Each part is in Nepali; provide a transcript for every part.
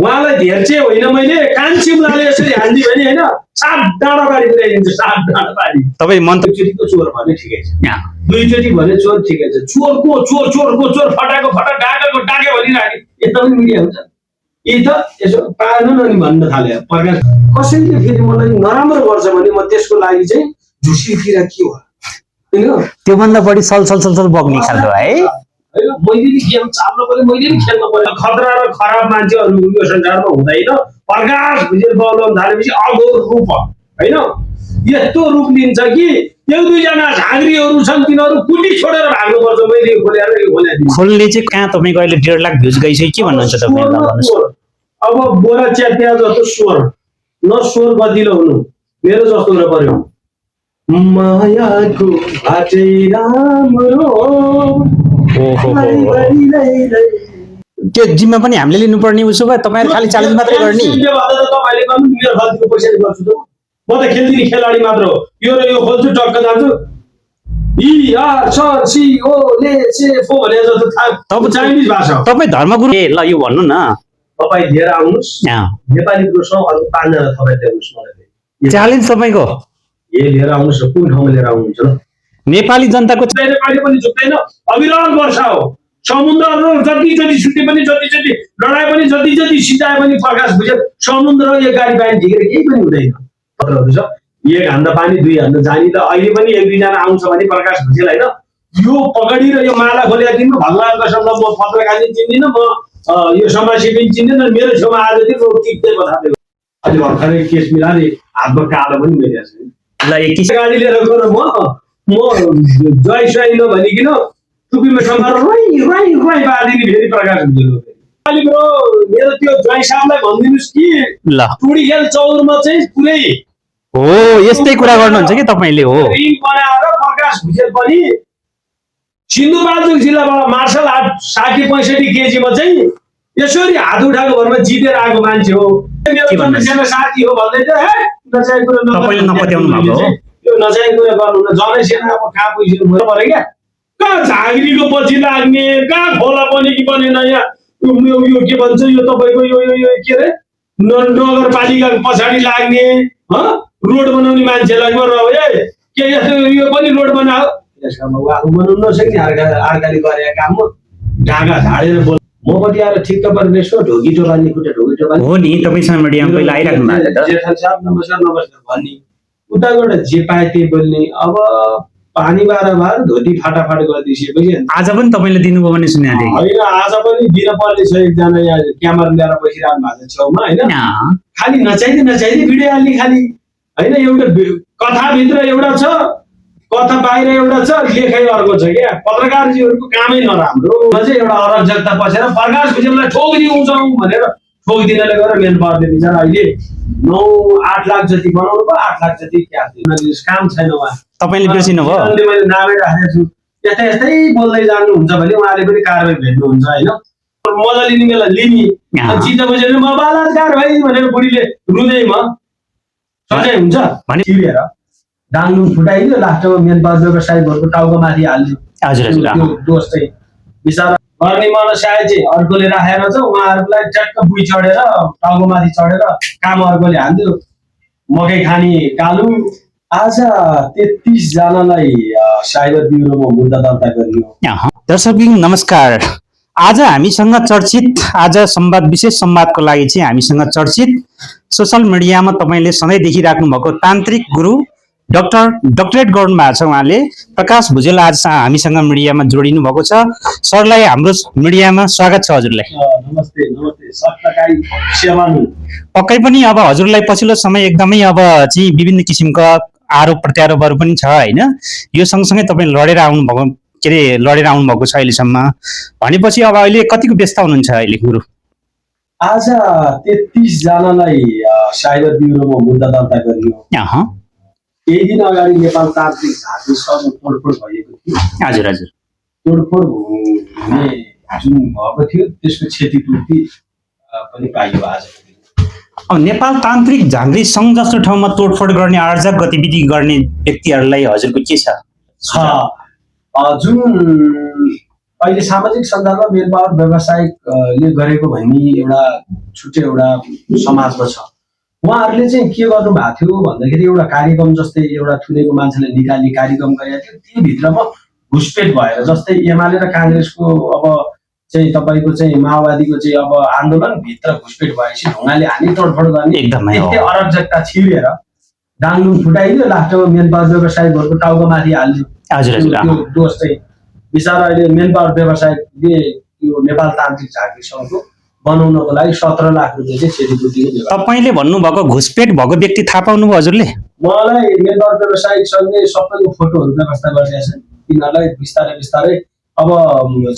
उहाँलाई धेर्चे होइन मैले कान्छिमलाले यसरी हान्दी भने होइन 7 डाँडा बारी पुर्याइदिन्छु 7 डाँडा बारी। तपाईँ मन्त्री एकचोटिको चोर भने ठिकै छ, दुईचोटि भने चोर ठिकै छ, चोरको चोर फटाको फटा डाकेको डाके भनिराखे यता पनि मिडिया हुन्छ। यी त यसो पाएन नि भन्न थाले प्रकाश कसैले फेरि मलाई नराम्रो गर्छ भने म त्यसको लागि चाहिँ झुसीतिर के हो होइन त्योभन्दा बढी सल बग्ने खालको है। मैले नि गेम चाल्नु पर्यो, मैले नि खेल्नु पर्यो। खतरा र खराब मान्छेहरू यो संसारमा हुँदैन। प्रकाश भुजेल बोलाउन थालेपछि अघोर रूप होइन यस्तो रूप लिन्छ कि एक दुईजना झाँग्रीहरू छन् तिनीहरू कुटी छोडेर भाग्नुपर्छ। मैले खोलेर खोल्ने चाहिँ कहाँ तपाईँको अहिले 1.5 लाख भ्युज गइसक्यो के भन्नुहुन्छ तपाईँ? अब बोरा च्यात्या जस्तो स्वर न स्वर बदिलो हुनु मेरो जस्तो र पर्यो। मायाको बाटै राम्रो त्यो जिम्मा पनि हामीले लिनुपर्ने उसो भए तपाईँहरू खालि च्यालेन्ज मात्रै गर्ने? तपाईँले गर्नु मेरो फाल्तुको पैसाले गर्छु त म त खेल्दिने खेलाडी मात्र हो। यो र यो खोल्छु टक्क जान्छु इ आर सर सी ओ ले से फो भने जस्तो थाहा चाइनिज भाषा हो। तपाईँ धर्मगुरु ल यो भन्नु न तपाईँ लिएर आउनुहोस् नेपाली पुरुषसँग अरू 5 जना तपाईँ ल्याउनुहोस् मलाई च्यालेन्ज तपाईँको ए लिएर आउनुहोस् कुन ठाउँमा लिएर आउनुहुन्छ ल नेपाली जनताको कहिले पनि झुक्दैन। अविरल वर्षा हो समुद्र जति छुट्टे पनि जति लडाए पनि जति सिधाए पनि प्रकाश भुजेल समुद्र एक गाडी पानी झिकेर केही पनि हुँदैन। पत्रहरू छ एक हान्दा पानी 2 हान्दा जानी त अहिले पनि 1-2 जना आउँछ भने प्रकाश भुजेल होइन यो पगडी र यो माला खोलेर दिनु भगवान कसम म पत्रकारले चिन्दिनँ म यो समाजसेवी चिन्दिनँ मेरो छेउमा आज त्यो टिक्दै बताएको अहिले भर्खरै केस मिलाले हातमा कालो पनि मिलेको छ ल 21 गाडी लिएर गएर म जय सही नभनिकन टुपीमा समाएर रोइ बाँधिने फेरि प्रकाश भुजेल अलि ब्रो मेरो त्यो जय साहबलाई भनिदिनुस् कि ल टुडी खेल चौरमा चाहिँ पुरै हो यस्तै कुरा गर्नुहुन्छ कि तपाईले हो रिङ बनाएर प्रकाश भुजेल पनि सिन्धुपाल्चोक जिल्लाबाट मार्शल आर्ट 60-65 केजीमा चाहिँ यसरी हात उठाएको भरमा जितेर आएको मान्छे हो। मेरो साथी हो भन्दै थियो हे नचाहिँ कुरा तपाईले नपत्याउनु भएको हो यो नचाहिँ कुरा गर्नु न जनै सेना अब कहाँ पैसा हुनु पर्यो क्या कहाँ झाँग्रीको पछि लाग्ने कहाँ खोला पनि कि बनेन यहाँ यो के भन्छ यो तपाईको यो के रे नगरपालिकाको पछाडि लाग्ने रोड बनाउने मान्छेलाई ए के यस्तो यो पनि रोड बनाऊ यसमा आफू बनाउनु नसक्ने अर्काले गरेका काम ढाका झाडेर बोल मपट्टि आएर ठिक्क पर्ने यसो ढोकी टोकाल्ने खुट्टा ढोकी टोकाल्ने हो नि तपाईसँग मिडियामा पहिला आइराख्नु भएको छ जेठा साहब नमस्कार भन्ने उताबाट जे पाए त्यही बोल्ने अब पानी बार धोती फाटाफाट गरिदिएपछि आज पनि तपाईले दिनुभयो भने सुनेको थिएँ होइन आज पनि दिन पर्ने छ एकजना यहाँ क्यामेरा ल्याएर बसिरहनु भएको छ छेउमा होइन खालि नचाहिँदै भिडियो हाल्ने खालि होइन एउटा कथाभित्र एउटा छ कथा बाहिर एउटा छ लेखाइ अर्को छ क्या पत्रकारजीहरूको कामै नराम्रो चाहिँ एउटा अराजकता पसेर प्रकाश भुजेललाई ठोकिदिउँछौँ भनेर ठोकिदिनले गरेर मेन पर्ने बिचरा अहिले 9-8 लाख जति बनाउनु भयो 8 लाख जति काम छैन उहाँ तपाईले बिर्सिनु भयो मैले नामै राखेको छु यस्तै बोल्दै जानुहुन्छ भने उहाँले पनि कारबाही भेट्नुहुन्छ होइन मजा लिने बेला लिने जितेपछि म बलात्कार भाइ भनेर बुढीले रुँदै म सजाय हुन्छ भने चिरेर डाङ्गुङ फुटाइदियो लास्टमा मेन पावर व्यवसायीहरूको टाउको माथि हाल्यो त्यो दोष चाहिँ बिचरा गर्ने मन सायद चाहिँ अर्कोले राखेर चाहिँ उहाँहरूलाई चट्ट बुई चढेर टाउको माथि चढेर काम अर्कोले हाल्यो मकै खाने कालु आज 33 जनालाई साइबर ब्युरोमा मुद्दा दर्ता गरियो। दर्शकबिन नमस्कार आज हामीसँग चर्चित आज विशेष संवादको लागि चाहिँ हामीसँग चर्चित सोशल मिडियामा तपाईले सधैँ देखिराख्नु भएको तान्त्रिक गुरु डक्टरेट गर्नु भएको छ उहाँले प्रकाश भुजेल आज हामीसँग मिडियामा जोडिनु भएको छ। सरलाई हाम्रो मिडियामा स्वागत छ हजुरलाई। नमस्ते सत्ताकाई सेवानु पक्कै पनि अब हजुरलाई पछिल्लो समय एकदमै अब चाहिँ विभिन्न किसिमका आरोप प्रत्यारोपहरू पनि छ होइन यो सँगसँगै तपाईँ लडेर आउनु भएको छ अहिलेसम्म भनेपछि अब अहिले कतिको व्यस्त हुनुहुन्छ अहिले गुरु? आज 33 जनालाई साइबर ब्युरोमा मुद्दा दर्ता गरियो। केही दिन अगाडि नेपाल तान्त्रिक झाँक्रीसँग तोडफोड भएको थियो। हजुर तोडफोड हुने जुन भएको थियो त्यसको क्षतिपूर्ति पनि पाइयो आज। अब नेपाल तान्त्रिक झाँक्री सङ्घ जस्तो ठाउँमा तोडफोड गर्ने आर्जक गतिविधि गर्ने व्यक्तिहरूलाई हजुरको के छ? जुन अहिले सामाजिक सञ्जालमा मेन पावर व्यवसायिकले गरेको भन्ने एउटा छुट्टै एउटा समाजमा छ। उहाँहरूले चाहिँ के गर्नु भएको थियो भन्दाखेरि एउटा कार्यक्रम जस्तै एउटा थुनेको मान्छेलाई निकाल्ने कार्यक्रम गरेको थियो, त्यो भित्रमा घुसपेट भएर, जस्तै एमाले र काङ्ग्रेसको अब चाहिँ तपाईँको चाहिँ माओवादीको चाहिँ अब आन्दोलन भित्र घुसपेट भएपछि ढुङ्गाले हानी तोडफोड गर्ने एकदमै त्यस्तै अराजकता छिरेर डाङडुङ फुटाइदियो, लास्टमा मेन पावर व्यवसायिकहरूको टाउको माथि हाल्यो। हजुर हजुर त्यो दोष चाहिँ बिचरा अहिले मेन पावर व्यवसायिकले यो नेपाल तान्त्रिक झाँक्री सङ्घको बनाउनको लागि 17 लाख रुपियाँ चाहिँ क्षतिपूर्तिको व्यवस्था। तपाईँले भन्नुभएको घुसपेट भएको व्यक्ति थाहा पाउनुभयो हजुरले? मलाई मेन पावर व्यवसायिक सङ्घले सबैको फोटोहरू व्यवस्था गरिरहेछ, तिनीहरूलाई बिस्तारै बिस्तारै अब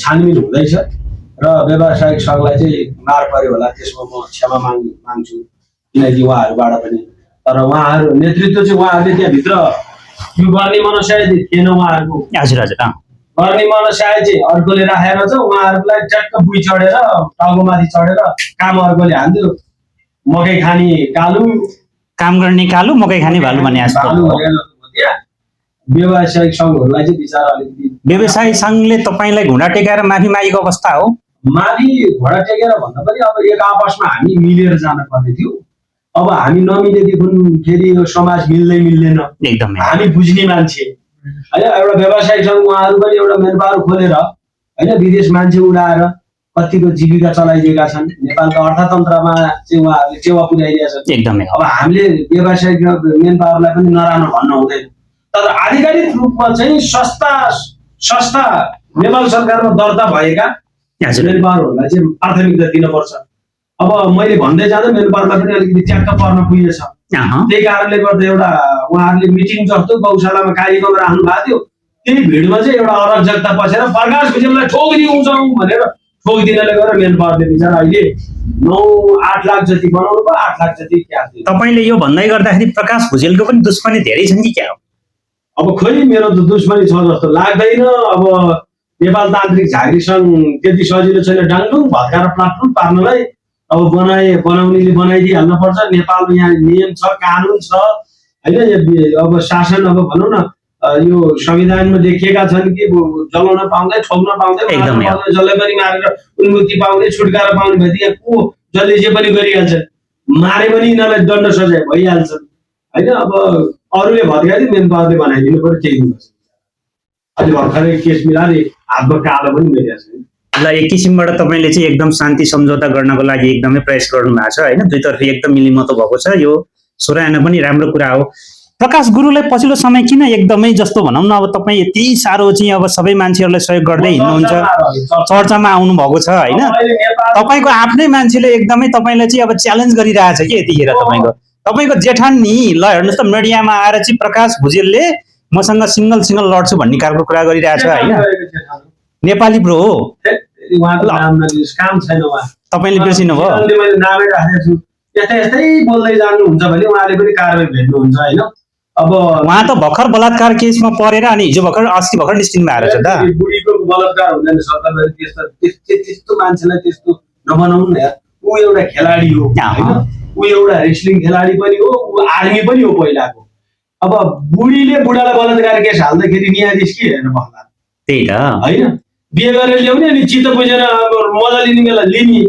छानबिन हुँदैछ र व्यवसायिक सङ्घलाई चाहिँ मार पर्यो होला, त्यसमा म क्षमा माग्छु, किनकि उहाँहरूबाट पनि। तर उहाँहरू नेतृत्व चाहिँ उहाँहरूले त्यहाँभित्र यो गर्ने मनसाय थिएन उहाँहरूको। हजुर हजुर गर्ने मनसाय चाहिँ अर्कोले राखेर चाहिँ उहाँहरूलाई ट्याक्क बुई चढेर टाउकोमाथि चढेर काम अर्कोले हान्थ्यो। मकै खाने कालु, काम गर्ने कालु, मकै खाने भालु भने जस्तो। व्यवसायिक सङ्घहरूलाई चाहिँ बिचारा अलिकति व्यवसायिक सङ्घले तपाईँलाई घुँडा टेकाएर माफी मागेको अवस्था हो? माथि घोडा टेकेर भन्दा पनि अब एक आपसमा हामी मिलेर जान पर्ने थियो। अब हामी नमिलेदेखि फेरि यो समाज मिल्दैन। एकदमै हामी बुझ्ने मान्छे होइन, एउटा व्यवसायिक सङ्घ उहाँहरू पनि एउटा मेन पावर खोलेर होइन विदेश मान्छे उडाएर कतिको जीविका चलाइदिएका छन्। नेपालको अर्थतन्त्रमा चाहिँ उहाँहरूले टेवा पुर्याइदिएका छन्। एकदमै अब हामीले व्यवसायिक मेन पावरलाई पनि नराम्रो भन्नु हुँदैन, तर आधिकारिक रूपमा चाहिँ संस्था नेपाल सरकारमा दर्ता भएका मेन पावरहरूलाई चाहिँ प्राथमिकता दिनुपर्छ। अब मैले भन्दै जाँदा मेन पावरलाई पनि अलिकति च्याक्क पर्न पुगेछ। त्यही कारणले गर्दा एउटा उहाँहरूले मिटिङ जस्तो गौशालामा कार्यक्रम राख्नु भएको थियो, त्यही भिडमा चाहिँ एउटा अराजकता पसेर प्रकाश भुजेललाई ठोकिदिन्छौँ भनेर ठोकिदिनले गरेर मेन पावरले बिचरा अहिले 9-8 लाख जति बनाउनु भयो, 8 लाख जति क्यास दियो। तपाईँले यो भन्दै गर्दाखेरि प्रकाश भुजेलको पनि दुश्मनी धेरै छन् कि क्या हो? अब खोइ मेरो त दुश्मनी छ जस्तो लाग्दैन। अब नेपाल तान्त्रिक झाँक्री सङ्घ त्यति सजिलो छैन डाङडुङ भत्काएर प्लाटफर्म पार्नलाई। अब बनाउनेले बनाइदिइहाल्नु पर्छ। नेपालमा यहाँ नियम छ, कानुन छ होइन। अब शासन अब भनौँ न यो संविधानमा लेखिएका छन् कि जलाउन पाउँदै, ठोक्न पाउँदै, जसले पनि मारेर उन्मुक्ति पाउने, छुटकारा पाउने भएदेखि को जसले जे पनि गरिहाल्छ, मारे पनि यिनीहरूलाई दण्ड सजाय भइहाल्छ होइन। अब अरूले भत्काइदियो, मेन पावरले बनाइदिनु पर्यो, त्यही दिनुपर्छ। अहिले भर्खरै केस मिलाएर हातमा कालो पनि गरिरहेको छ। ल, एक किसिमबाट तपाईँले चाहिँ एकदम शान्ति सम्झौता गर्नको लागि एकदमै प्रयास गर्नु भएको छ होइन, दुईतर्फी एकदम मिलिमतो भएको छ, यो सराहना पनि राम्रो कुरा हो। प्रकाश गुरुलाई पछिल्लो समय किन एकदमै जस्तो भनौँ न, अब तपाईँ यति साह्रो चाहिँ अब सबै मान्छेहरूलाई सहयोग गर्दै हिँड्नुहुन्छ, चर्चामा आउनु भएको छ होइन, तपाईँको आफ्नै मान्छेले एकदमै तपाईँलाई चाहिँ अब च्यालेन्ज गरिरहेछ कि यतिखेर तपाईँको जेठान नि, ल हेर्नुहोस् त मिडियामा आएर चाहिँ प्रकाश भुजेलले मसँग सिङ्गल लड्छु भन्ने खालको कुरा गरिरहेछ होइन। नेपाली ब्रो हो, तपाईँले बिर्सिनु भयो। यस्तै बोल्दै जानुहुन्छ भने उहाँले पनि कारबाही भेट्नुहुन्छ होइन। अब उहाँ त भर्खर बलात्कार केसमा परेर अनि हिजो अस्ति भर्खर निस्किनु भएको छ त। बुढीको बलात्कार हुँदैन सरकारले, त्यस्तो मान्छेलाई त्यस्तो नबनाउनु न यार। ऊ एउटा खेलाडी हो होइन, ऊ एउटा रेस्लिङ खेलाडी पनि हो, ऊ आर्मी पनि हो पहिलाको। अब बुढीले बुढालाई बलात्कार केस हाल्दाखेरि न्यायाधीश के हेर्नु पर्ला? त्यही त होइन, बिहे गरेर ल्याउने अनि चित्त बुझेर मजा लिने बेला लिने,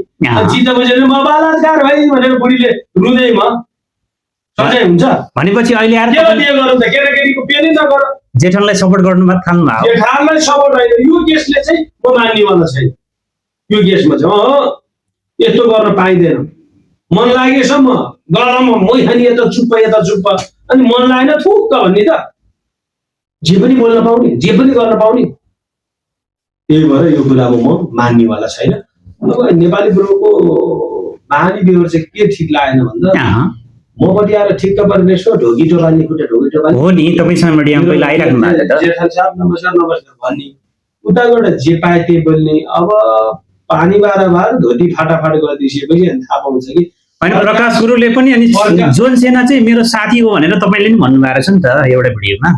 चित्त बुझेर म बलात्कार भाइ भनेर बुढीले रुँदैमा सजाय हुन्छ भनेपछि अहिले आएर बिहे गरौँ त, केटाकेटीको बिहे नै नगर। जेठनलाई सपोर्ट गर्नु भएको थाल्नु भयो। जेठानलाई सपोर्ट होइन, यो केसले चाहिँ म मान्नेवाला छैन। यो केसमा चाहिँ यस्तो गर्न पाइँदैन। मन लागेसम्म गरम मै खाने यता चुप्प अनि मन लागेन थुक्क भन्ने त जे पनि बोल्न पाउने, जे पनि गर्न पाउने। त्यही भएर यो कुरामा म मान्नेवाला छैन। अब नेपाली ब्रोको बानी बेहोर चाहिँ के ठिक लागेन भन्दा मपट्टि आएर ठिक्क पर्ने यसो ढोकी टोपाल्ने, खुट्टा ढोकी टोपाल्ने हो नि। तपाईँसँग मिडियामा पहिला आइराख्नु भएको छ जेठा साहब नमस्कार भन्ने, उताबाट जे पाए त्यही बोल्ने। अब पानी बार धोती फाटाफाट गरिदिएपछि थाहा पाउँछ कि होइन। प्रकाश गुरुले पनि अनि जोन सेना चाहिँ मेरो साथी हो भनेर तपाईँले पनि भन्नुभएको छ नि त एउटा भिडियोमा।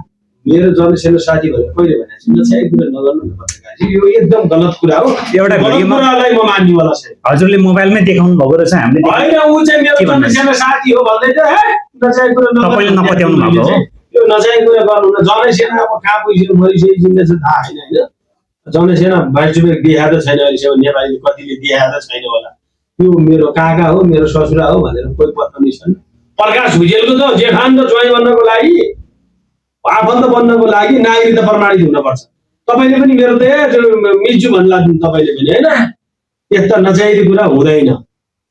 मेरो जनसेना साथी भनेर कहिले भनेको छु? नचाहिँ कुरा नगर्नु न पत्रकारजी, यो एकदम गलत कुरा हो। एउटा कुरालाई म मान्नेवाला छैन। हजुरले मोबाइलमै देखाउनु भएको रहेछ हामीले। होइन, ऊ चाहिँ मेरो जनसेना साथी हो भन्दै चाहिँ नचाहिँ कुरा तपाईँले नपत्याउनु भएको हो। यो नचाहिँ कुरा गर्नु न। जनसेना अब कहाँ पुगिसक्यो, मरिसक्यो, जिन्दैछ थाहा छैन होइन। जनसेना बाइक देखाएको छैन अहिलेसम्म, नेपालीले कतिले देखाएको छैन होला। यो मेरो काका हो मेरो ससुरा हो भनेर कोही पत्नी छन्। प्रकाश भुजेलको त जेठान र ज्वाइँ बन्नको लागि आफन्त बन्नको लागि नागरिकता प्रमाणित हुनुपर्छ। तपाईँले पनि मेरो त मिल्छु भन्ला तपाईँले पनि होइन, यस्ता नचाहिने कुरा हुँदैन।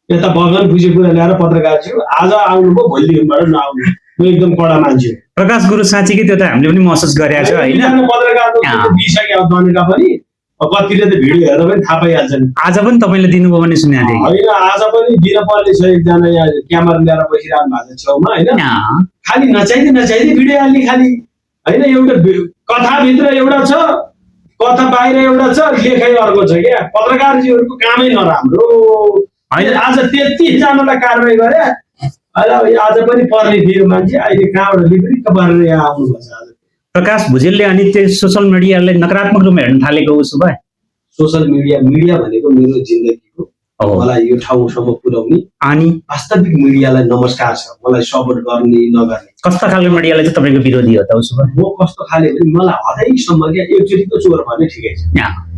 यता बगन खुसी कुरा ल्याएर पत्रकारज्यू आज आउनुभयो भोलिदेखिबाट नआउनु, म एकदम कडा मान्छे हो। प्रकाश गुरु साँच्चीकै त्यो त हामीले पनि महसुस गरेका छौँ होइन। पत्रकारको दिइसके बनेका पनि कतिले त भिडियो हेर्दा पनि थाहा पाइहाल्छन्। आज पनि तपाईँले दिनुभयो भने सुनेको थिएँ। होइन आज पनि दिन पर्ने छ, एकजना यहाँ क्यामेरा ल्याएर बसिरहनु भएको छ छेउमा होइन, खालि नचाहिँदै भिडियो हाल्ने खालि होइन। एउटा कथाभित्र एउटा छ, कथा बाहिर एउटा छ, लेखाइ अर्को छ क्या। पत्रकारजीहरूको कामै नराम्रो होइन। आज 33जनालाई कारवाही गरे, आज पनि पर्ने थियो मान्छे, अहिले कहाँबाट लिप्रिक्क पारेर यहाँ आउनुपर्छ आज। प्रकाश भुजेलले अनि त्यो सोसल मिडियालाई नकारात्मक रूपमा हेर्न थालेको उसो भए सोसल मिडिया भनेको मेरो जिन्दगीको मलाई यो ठाउँसम्म पुर्याउने अनि वास्तविक मिडियालाई नमस्कार छ, मलाई सपोर्ट गर्ने नगर्ने। कस्तो खालको मिडियालाई चाहिँ तपाईँको विरोधी हो त उसो भए? म कस्तो खाले भने मलाई हदैसम्म क्या एकचोटिको चोर भने ठिकै छ,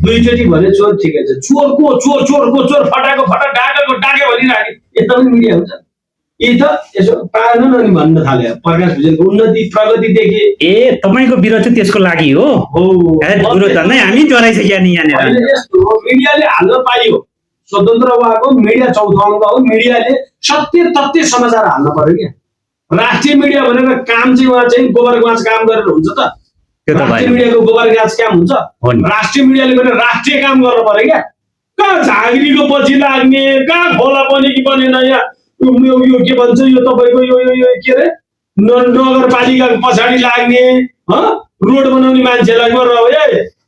दुईचोटि भने चोर ठिकै छ, चोरको चोर फटाको फटा डाकेको डाके भनिराखे यता पनि मिडिया हुन्छ। यी त यसो पाएन नि भन्न थाले। प्रकाश भुजेलको उन्नति प्रगति देखे ए तपाईँको विरोध चाहिँ त्यसको लागि हो? विरोध नै हामी डराइसक्यो नि यहाँनिर। यस्तो मिडियाले हाल्न पाइयो, स्वतन्त्र उहाँको मिडिया चौथो अङ्ग हो। मिडियाले सत्य तथ्य समाचार हाल्न पर्यो क्या। राष्ट्रिय मिडिया भनेर काम चाहिँ उहाँ चाहिँ गोबर गाँच काम गरेर हुन्छ त? राष्ट्रिय मिडियाको गोबर गाँच काम हुन्छ? राष्ट्रिय मिडियाले भने राष्ट्रिय काम गर्नु पर्यो क्या। कहाँ झाँक्रीको पछि लाग्ने, कहाँ खोला बने कि बनेन, यहाँ यो के भन्छ यो तपाईँको यो के अरे नगरपालिकाको पछाडि लाग्ने रोड बनाउने मान्छेलाई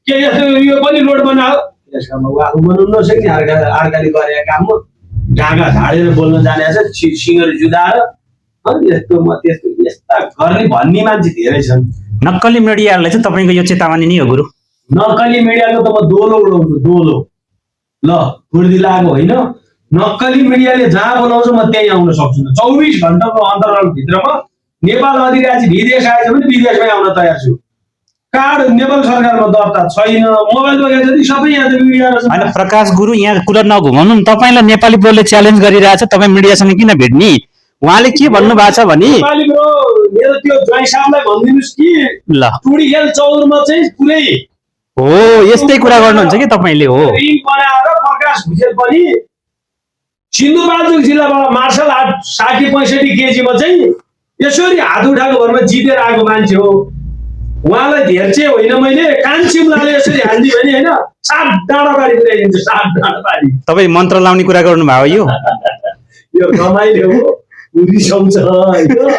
के यस्तो यो पनि रोड बनाऊ, बनाउनु नसक्ने अर्काले गरेका काममा ढाका झाडेर बोल्न जाने छ, सिङ्गरी जुदाएर यस्तो म त्यस्तो यस्ता गर्ने भन्ने मान्छे धेरै छन्। नक्कली मिडियाहरूलाई चाहिँ तपाईँको यो चेतावनी नै हो गुरु? नक्कली मिडियाको त म दोलो उडाउँछु, दोलो ल फुर्दिलाको होइन। नक्कली मिडियाले जहाँ बोलाउँछ म त्यही आउन सक्छु। 24 घण्टाको अन्तरालभित्रमा नेपाल अधिराज्य विदेश आएछ भने विदेशमै आउन तयार छु। कार्ड नेपाल सरकारमा दर्ता छैन, मोबाइलमा जति सबै यहाँ त मिडिया रहेछ। होइन प्रकाश गुरु यहाँ कुरा नघुमाउनु, तपाईँलाई नेपाली ब्रोले च्यालेन्ज गरिरहेछ, तपाईँ मिडियासँग किन भेट्ने? उहाँले के भन्नु भएको छ भने नेपाली ब्रो मेरो त्यो ज्वाइँ साहबलाई भनिदिनुहोस् कि ल टुडीखेल चौरमा चाहिँ पुरै हो यस्तै कुरा गर्नुहुन्छ कि तपाईँले? हो रिङ बनाएर प्रकाश भुजेल पनि सिन्धुपाल्चोक जिल्लाबाट मार्शल आर्ट 60-65 केजीमा चाहिँ यसरी हात उठाएको भरमा जितेर आएको मान्छे हो। उहाँलाई धेर्चे होइन, मैले कान्छिमलाले यसरी हाल्दी भने होइन 7 डाँडा बारी पुर्याइदिन्छु, 7 डाँडा बारी। तपाईँ मन्त्र लाउने कुरा गर्नुभयो यो रमाइलो हो, रिसाउँछ होइन।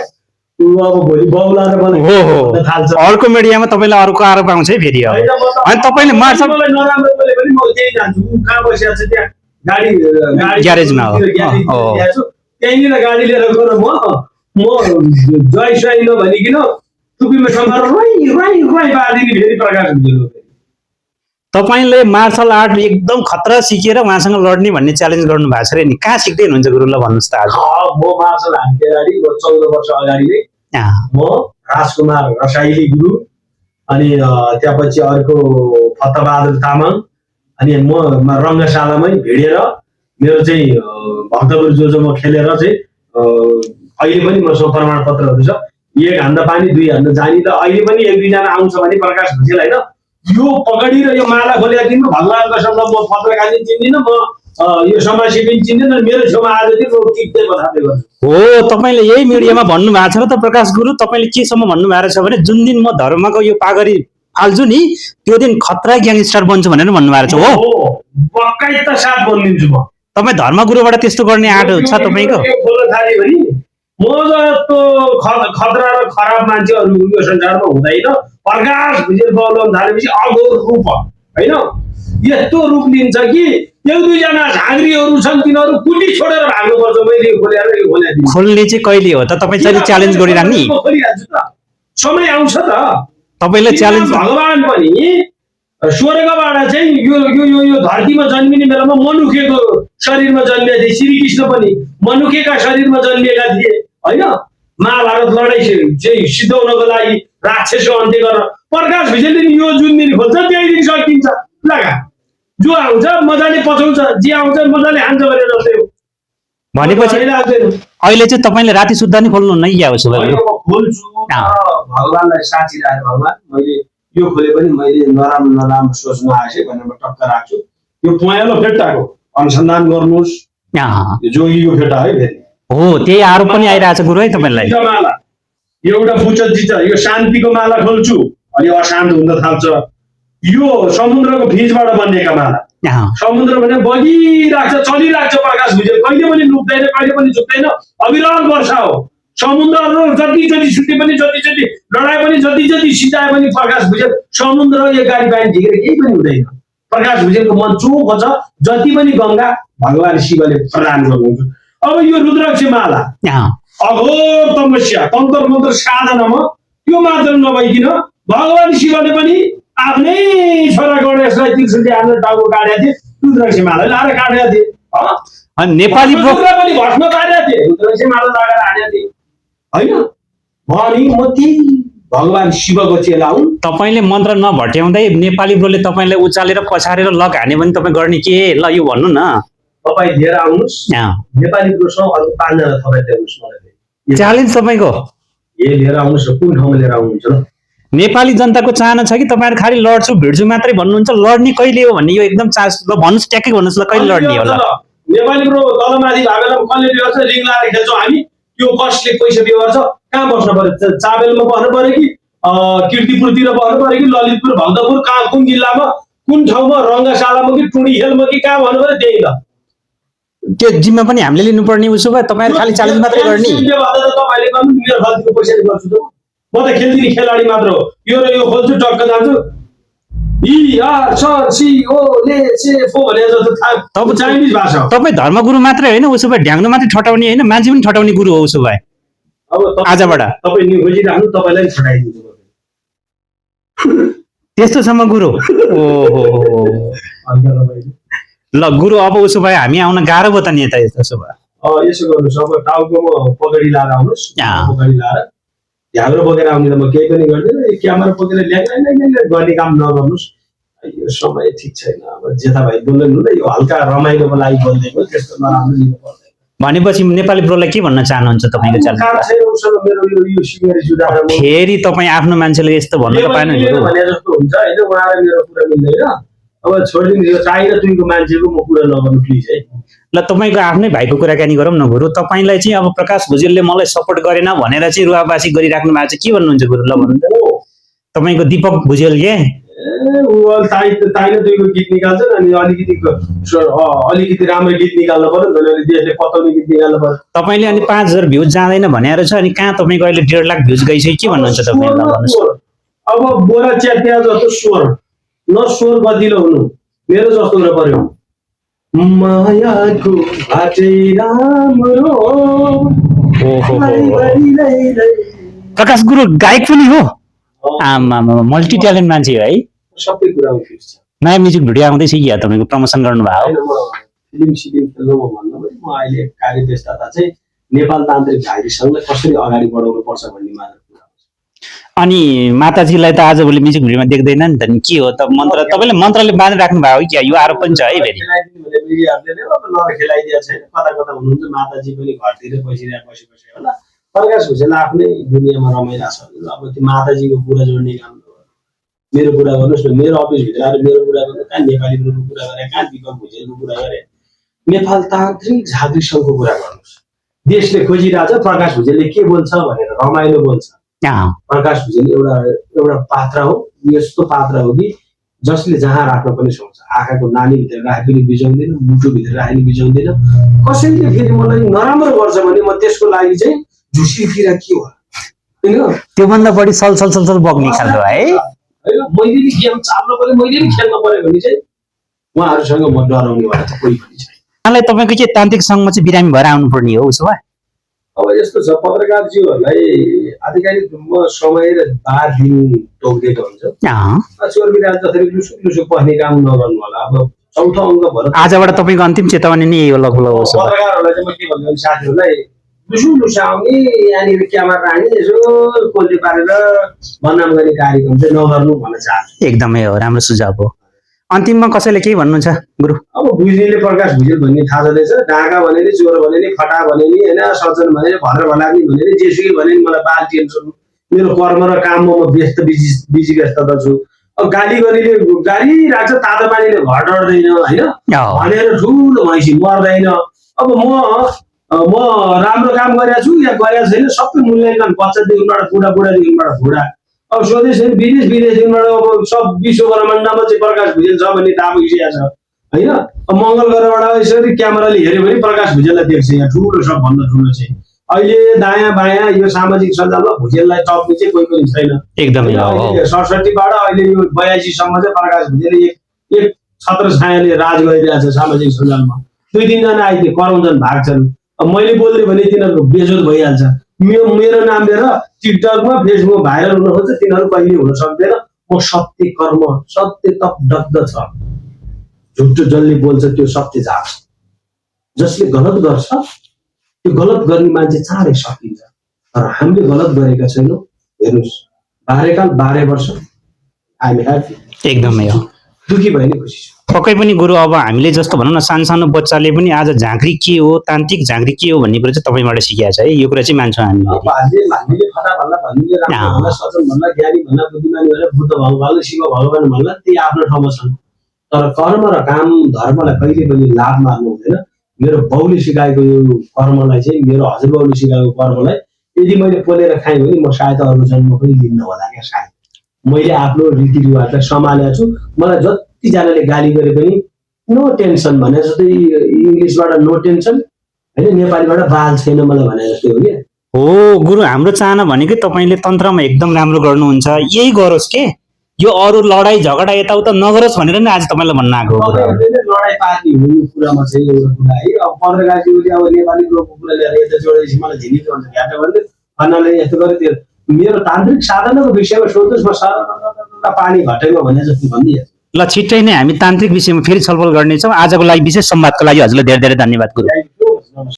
अब भोलि बौलाएर बनाइ थाल्छ। अर्को मिडियामा तपाईँलाई अर्को आरोप आउँछ है फेरि। अनि तपाईँले मार्शल नराम्रो बोले पनि म त्यही जान्छु, कहाँ बसिरहेको छ त्यहाँ गाडी ग्यारेजमा हो, त्यहीँनिर गाडी लिएर गएर म जय स्वाई नभनिकन टुपीमा समाएर रोइ पारिदिने फेरि प्रकाश भुजेल। तपाईँले मार्शल आर्ट एकदम खतरा सिकेर उहाँसँग लड्ने भन्ने च्यालेन्ज गर्नु भएको छ रे नि, कहाँ सिक्दै हुनुहुन्छ गुरु? ल भन्नुहोस् त आज। म मार्शल आर्ट अगाडि 14 वर्ष अगाडि नै म राजकुमार रसाइली गुरु, अनि त्यसपछि अर्को फतबहादुर तामाङ, अनि म रङ्गशालामै भिडेर मेरो चाहिँ भक्तपुर जोजोमा खेलेर चाहिँ अहिले पनि मसँग प्रमाणपत्रहरू छ। 1 हान्दा पानी 2 हान्दा जानी त अहिले पनि 1-2 जना आउँछ भने प्रकाश भुजेल होइन यो पगडी र यो माला खोलेर दिनु भगवान कसम म पत्रकार पनि चिन्दिनँ, म यो समाजसेवी पनि चिन्दिनँ, मेरो छेउमा आज चाहिँ टिक्दै बताउँदै गर्छु। हो तपाईँले यही मिडियामा भन्नु भएको छ र त प्रकाश गुरु? तपाईँले केसम्म भन्नु भएको छ भने जुन दिन म धर्मको यो पागडी फाल्छु नि त्यो दिन खतरा ग्याङस्टर बन्छु भनेर भन्नु भएको छ। हो पक्कै त साथ बनिदिन्छु म। तपाईँ धर्मगुरुबाट त्यस्तो गर्ने आँट छ तपाईँको? म जस्तो खतरा र खराब मान्छेहरू यो संसारमा हुँदैन। प्रकाश भुजेल बोलाउन थालेपछि अघोर रूप होइन, यस्तो रूप लिन्छ कि 1-2 जना झाँक्रीहरू छन् तिनीहरू कुटी छोडेर भाग्नुपर्छ। मैले खोल्ने चाहिँ कहिले हो त? तपाईँ चाहिँ च्यालेन्ज गरिराख्ने समय आउँछ त तपाईँलाई च्यालेन्ज। भगवान पनि स्वर्गबाट चाहिँ यो धरतीमा जन्मिने बेलामा मनुखेको शरीरमा जन्मिएका थिए। श्रीकृष्ण पनि मनुखेका शरीरमा जन्मिएका थिए होइन। महाभारत लडाइँ चाहिँ सिद्धाउनको लागि राक्षसको अन्त्य गर्न प्रकाश भुजेलले यो जुन दिन खोल्छ त्यही दिन सकिन्छ। लगा जो आउँछ मजाले पचाउँछ, जे आउँछ मजाले हान्छ भनेर जस्तै हो। भनेपछि भइराख्दैन। अहिले चाहिँ तपाईँले राति सुत्दा नि खोल्नुहुन्न कि क्या उसो भए होइन, म खोल्छु तर भगवानलाई साँची राखेर भगवान मैले यो खोले पनि मैले नराम्रो नराम्रो सोच्नु आएछ भनेर म टक्क राख्छु। यो पहेँलो फेट्टाको अनुसन्धान गर्नुहोस्, यो जोगीको फेट्टा है फेरि। हो त्यही आरोप पनि आइरहेछ गुरु है तपाईँलाई। यो माला एउटा बुच्चा चिच्चा यो शान्तिको माला खोल्छु अनि अशान्त हुन थाल्छ। यो समुद्रको फिजबाट बनिएका माला, समुद्र भने बगिरहेको छ, चलिरहेको छ, प्रकाश भुजेल कहिले पनि लुक्दैन, कहिले पनि झुक्दैन, अविरल वर्षा हो। समुद्रहरू जति जति सुके पनि, जति जति लडाए पनि, जति जति सिधाए पनि प्रकाश भुजेल समुद्र एक गाडी बाहिर झिकेर केही पनि हुँदैन। प्रकाश भुजेलको मन चोखो छ, जति पनि गङ्गा भगवान शिवले प्रदान गर्नुहुन्छ। अब यो रुद्राक्ष माला अघोर तपस्या तन्त्र मन्त्र साधनामा त्यो मात्र नभइकन भगवान शिवले पनि आफ्नै छोरा गणेशलाई त्रिशूलले हानेर टाउको काटेका थिए, रुद्राक्ष माला लाएर काटेका थिए। नेपाली पनि भस्म पारेका थिए, रुद्राक्ष माला लगाएर हानेका थिए होइन। अनि म त्यही भगवान शिवको चेला हुँ। तपाईँले मन्त्र नभट्याउँदै नेपाली ब्रोले तपाईँलाई उचालेर पछारेर लग हाने भने तपाईँ गर्ने के ल यो भन्नु न। तपाईँ लिएर आउनुहोस्, नेपाली ब्रोसँग अर्को 5 जना तपाईँ ल्याउनुहोस् मलाई। च्यालेन्ज तपाईँको ए लिएर आउनुहोस् न, कुन ठाउँमा लिएर आउनुहुन्छ ल? नेपाली जनताको चाहना छ कि तपाईँहरू खालि लड्छु भिड्छु मात्रै भन्नुहुन्छ, लड्ने कहिले हो भन्ने यो एकदम चान्स ल भन्नुहोस्, ट्याक्कै भन्नुहोस् ल कहिले लड्ने होला? नेपाली ब्रो तलमाथि भागेर कसले व्यवस्था रिङ लाएर खेल्छौँ हामी, त्यो कसले पैसा व्यवहार छ, कहाँ बस्नु पर्यो? चाबेलमा बस्नु पर्यो कि किर्तिपुरतिर बस्नु पर्यो कि ललितपुर भक्तपुर, कहाँ कुन जिल्लामा कुन ठाउँमा रङ्गशालामा कि टुडी खेलमा कि कहाँ भन्नु पर्यो त्यही ल। त्यो जिम्मा पनि हामीले लिनुपर्ने उसो भए तपाईँहरू खालि च्यालेन्ज मात्रै गर्ने? तपाईँले गर्नु मेरो गल्तीको पैसाले गर्छु त म त खेल्दिने खेलाडी मात्र हो। यो र यो खोल्छु टक्क जान्छु चाइनिज भाषा हो। तपाईँ धर्मगुरु मात्रै होइन उसो भए ढ्याङ्ग्रो मात्रै ठटाउने होइन, मान्छे पनि ठटाउने गुरु हो उसो भए अब आजबाट। तपाईँ न्यु खोजिराख्नु, तपाईँलाई पनि छटाइदिन्छु त्यस्तोसम्म गुरु। ओहो ल गुरु, अब उसो भए हामी आउन गाह्रो भयो त नेता यसो भए। यसो गर्नुहोस्, अब टाउकोमा पगडी लाएर आउनुहोस्, पगडी लाएर झ्याग्रो बोकेर आउने त म केही पनि गर्दिनँ। क्यामेरा बोकेर ल्याङ गर्ने काम नगर्नुहोस्। यो समय ठिक छैन। अब जेठा भाइ बोल्नु न, यो हल्का रमाइलोको लागि बोलिदिएको, त्यस्तो नराम्रो लिनु पर्दैन। भनेपछि नेपाली ब्रोलाई के भन्न चाहनुहुन्छ तपाईँको फेरि तपाईँ आफ्नो मान्छेले यस्तो भन्नु त पाएन भने जस्तो हुन्छ होइन, उहाँलाई मेरो कुरा मिल्दैन। अब छोडिदिनु, यो चाहिन तुईको मान्छेको म कुरा नगर्नु प्लिज है। ल तपाईँको आफ्नै भाइको कुराकानी गरौँ न गुरु। तपाईँलाई चाहिँ अब प्रकाश भुजेलले मलाई सपोर्ट गरेन भनेर चाहिँ रुवाबासी गरिराख्नु भएको छ, के भन्नुहुन्छ गुरु? ल भन्नु त। तपाईँको दीपक भुजेल के ताइले तुईको गीत निकाल्छ अनि अलिकति राम्रो गीत निकाल्नु पर्यो, देशले पताउने गीत निकाल्नु पर्यो। तपाईँले अनि 5000 भ्युज जाँदैन भनेर छ, अनि कहाँ तपाईँको अहिले 1.5 लाख भ्युज गइसक्यो, के भन्नुहुन्छ तपाईँ? अब बोरा च्यातिया जस्तो स्वर न स्वर बदिलो हुनु मेरो जस्तो हुनु पर्यो। मायाको बाटै राम्रो। प्रकाश गुरु गायक पनि हो, आमा मल्टी ट्यालेन्ट मान्छे है, सबै कुरा छ। नयाँ म्युजिक भिडियो आउँदैछ कि तपाईँको प्रमोसन गर्नु भएको? फिल्म खेल्नु भन्नु म अहिले कार्य व्यस्तता चाहिँ नेपाल तान्त्रिक भाइरी सङ्घलाई कसरी अगाडि बढाउनु पर्छ भन्ने मात्र कुरा हो। अनि माताजीलाई त आजभोलि म्युजिक भिडियोमा देख्दैन नि त, नि के हो त मन्त्र? तपाईँले मन्त्रले बाँधेर राख्नु भएको हो क्या? यो आरोप पनि छ है फेरि। मिडियाहरूले नखेलाइदिएको छैन, कता कता हुनुहुन्छ माताजी पनि घरतिर बसी होला। प्रकाश भुजेल आफ्नै दुनियाँमा रमाइरहेको छ। अब त्यो माताजीको कुरा जोड्ने काम मेरो कुरा गर्नुहोस् न। मेरो अफिसभित्र आएर मेरो कुरा गर्नु, कहाँ नेपाली ग्रुपको कुरा गरे, कहाँ दीपक भुजेलको कुरा गरे, नेपाल तान्त्रिक झाँक्री सङ्घको कुरा गर्नुहोस्। देशले खोजिरहेछ प्रकाश भुजेलले के बोल्छ भनेर, रमाइलो बोल्छ। प्रकाश भुजेल एउटा पात्र हो, यस्तो पात्र हो कि जसले जहाँ राख्न पनि सक्छ। आँखाको नानीभित्र राखे पनि बिजाउँदैन, मुटुभित्र राखे पनि बिजाउँदैन। कसैले फेरि मलाई नराम्रो गर्छ भने म त्यसको लागि चाहिँ झुसीतिर के हो होइन, त्योभन्दा बढी सल बग्ने खालको है। मैले नि गेम चाल्नु पर्यो, मैले नि खेल्नु पर्यो भने चाहिँ उहाँहरूसँग म डराउने भएर त कोही पनि छैन। उहाँलाई तपाईँको के तान्त्रिक सङ्घमा चाहिँ बिरामी भएर आउनुपर्ने हो उसो भए? अब यस्तो छ, पत्रकारज्यूहरूलाई आधिकारिक समय र बार दिन तोकिदिएको हुन्छ। चोर बिराज जसरी लुसुक पस्ने काम नगर्नु होला। अब चौथो अङ्क भएर आजबाट तपाईँको अन्तिम चेतावनी नै यही हो लगभग। पत्रकारहरूलाई चाहिँ म के भन्छु साथीहरूलाई, लुसाउने यहाँनिर क्यामेरा राख्ने यसो कोल्टी पारेर बदनाम गर्ने कार्यक्रम चाहिँ नगर्नु भन्न चाहन्छु। एकदमै हो, राम्रो सुझाव हो। अन्तिममा कसैले केही भन्नुहुन्छ गुरु? अब बुझ्नेले प्रकाश भुजेल भन्ने थाहा छँदैछ, ढाका भने नि, चोर भने नि, फटा भने नि, होइन, सज्जन भने नि, भद्र भलानी भने नि, जेसुकै भने नि, मलाई बाल टेन्सन, मेरो कर्म र काममा म बिजी व्यस्तता छु। अब गाली गर्नेले गाली राख्छ, तातो पानीले घर डढ्दैन, होइन, भनेर ठुलो भैँसी मर्दैन। अब म राम्रो काम गरेको छु या गरेको छैन, सबै मूल्याङ्कन बच्चादेखिबाट बुढादेखिबाट बुढा। अब स्वदेश विदेशदेखिबाट अब सब विश्व ब्रह्माण्डमा चाहिँ प्रकाश भुजेल छ भन्ने दाबो खिसिया छ, होइन। अब मङ्गल ग्रहबाट यसरी क्यामेराले हेऱ्यो भने प्रकाश भुजेललाई देख्छ यहाँ ठुलो, सबभन्दा ठुलो चाहिँ। अहिले दायाँ बायाँ यो सामाजिक सञ्जालमा भुजेललाई टप्ने चाहिँ कोही पनि छैन। एकदमै 67बाट अहिले यो 82 सम्म चाहिँ प्रकाश भुजेलले एक छत्र छायाले राज गरिरहेको छ सामाजिक सञ्जालमा। 2-3 जना आइदिए कराउँछन्, भाग्छन्। अब मैले बोल्ने भने तिनीहरूको बेजोत भइहाल्छ। मेरो नाम लिएर टिकटकमा फेसबुकमा भाइरल हुन खोज्छ, तिनीहरू कहिले हुन सक्दैन। म सत्य कर्म, सत्य तप दग्ध छ, झुटो जसले बोल्छ त्यो सत्य जान्छ, जसले गलत गर्छ त्यो गलत गर्ने मान्छे चाँडै सकिन्छ। तर हामीले गलत गरेका छैनौँ। हेर्नुहोस्, 12 वर्ष आइ एम ह्याप्पी, एकदमै हो, दुखी भए नि खुसी छु। पक्कै पनि गुरु। अब हामीले जस्तो भनौँ न, सानो बच्चाले पनि आज झाँक्री के हो, तान्त्रिक झाँक्री के हो भन्ने कुरा चाहिँ तपाईँबाट सिकेको छ है। यो कुरा चाहिँ मान्छौँ हामीले। हामीले फटा भन्ला, भन्नेले राम्रो भन्ला, सजन भन्ला, ज्ञानी भन्ला, बुद्धिमानी भन्ला, बुद्ध भगवान, शिव भगवान भन्ला, ती आफ्नो ठाउँमा छन्। तर कर्म र काम धर्मलाई कहिले पनि लाभ मार्नु हुँदैन। मेरो बाउले सिकाएको यो कर्मलाई चाहिँ, मेरो हजुरबाउले सिकाएको कर्मलाई यदि मैले पोलेर खाएँ भने म सायद अरू जन्म पनि लिन्न होला क्या। सायद मैले आफ्नो रीतिरिवाजलाई सम्हालेको छु। मलाई जतिजनाले गाली गरे पनि नो टेन्सन भने जस्तै, इङ्ग्लिसबाट नो टेन्सन, होइन, नेपालीबाट बाल छैन मलाई भने जस्तै हो क्या। हो गुरु, हाम्रो चाहना भनेकै तपाईँले तन्त्रमा एकदम राम्रो गर्नुहुन्छ, यही गरोस् के, यो अरू लडाई झगडा यताउता नगरोस् भनेर नै आज तपाईँलाई भन्न आएको हो। लडाई पार्टी हुनु कुरामा चाहिँ एउटा कुरा है। अब पत्रकारजीले अब नेपाली लोकको कुरा ल्याएर यता जोडेपछि मलाई झिलिक हुन्छ, घाटा भन्दै भन्नाले यस्तो गरे। त्यो मेरो तान्त्रिक साधनाको विषयमा सोध्नुहोस्, म सारा पानी घटेमा भने जस्तो भनिदिएँ। ल छिट्टै नै हामी तान्त्रिक विषयमा फेरि छलफल गर्नेछौँ। आजको लागि विशेष संवादको लागि हजुरलाई धेरै धेरै धन्यवाद गुरु।